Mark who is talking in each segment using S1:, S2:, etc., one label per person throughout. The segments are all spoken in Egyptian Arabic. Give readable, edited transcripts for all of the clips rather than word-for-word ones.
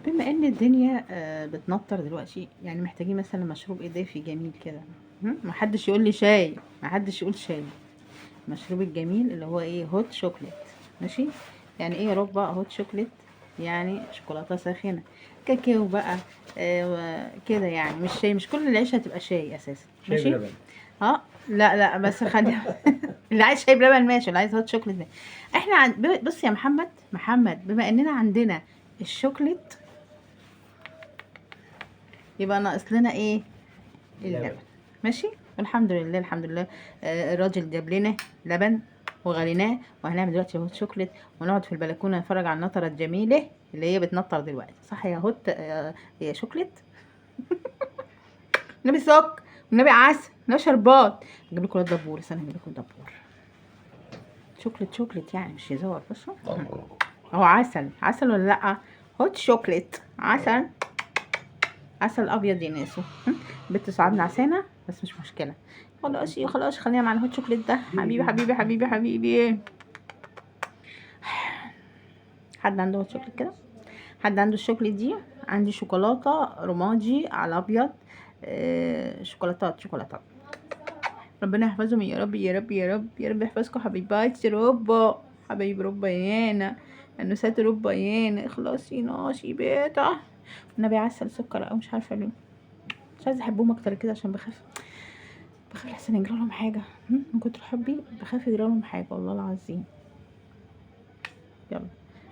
S1: بما ان الدنيا بتنطر دلوقتي، يعني محتاجين مثلا مشروب اضافي جميل كده. محدش يقول لي شاي، محدش يقول شاي. المشروب الجميل اللي هو ايه؟ hot chocolate. ماشي، يعني ايه يا رب hot chocolate؟ يعني شوكولاتة ساخنة، كاكاو بقى، كده يعني. مش شاي، مش كل العيش هتبقى شاي اساسا.
S2: شاي
S1: ماشي؟
S2: بلبن.
S1: لا لا بس خلي اللي عايز شاي بلبن ماشي، اللي عايز hot chocolate ماشي. احنا بص يا محمد، بما اننا عندنا الشوكليت يبقى ناقص لنا ايه؟ اللبن.
S2: اللبن.
S1: ماشي، والحمد لله الحمد لله. الراجل جاب لنا لبن وغليناه، وهنعمل دلوقتي hot chocolate ونقعد في البلكونه نتفرج على النطره الجميلة اللي هي بتنطر دلوقتي. صح يا hot؟ يا شوكليت. النبي سك، والنبي عسل، والنبي شربات. هجيب لكم دبور، استنى هجيب لكم دبور. chocolate chocolate يعني مش هزار. بصوا اهو عسل، عسل ولا لا؟ hot chocolate عسل، عسل ابيض يا ناسو. بنت سعاد نعسانه بس مش مشكلة، خلاص خلاص خلينا مع ال hot chocolate ده. حبيبي حبيبي حبيبي حبيبي. حد عنده hot chocolate كده؟ حد عنده الشوكليت دي؟ عندي شوكولاتة رمادي على ابيض، شوكولاتات شوكولاتات. ربنا يحفظهم يا رب يا رب يا رب يا رب يحفظكم حبيباتي ربا، حبايب ربا يانا، انوسات ربا يانا. خلاصي ناشي بيتا. والنبي عسل سكر او مش عارفه ليه، مش عايزه احبهم اكتر كده عشان بخاف لحسن يجرى لهم حاجة. من كتر حبي بخاف يجرى لهم حاجة والله العظيم. يلا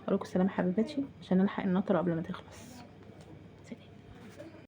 S1: اقول لكم سلام حبيباتي عشان الحق النطره قبل ما تخلص.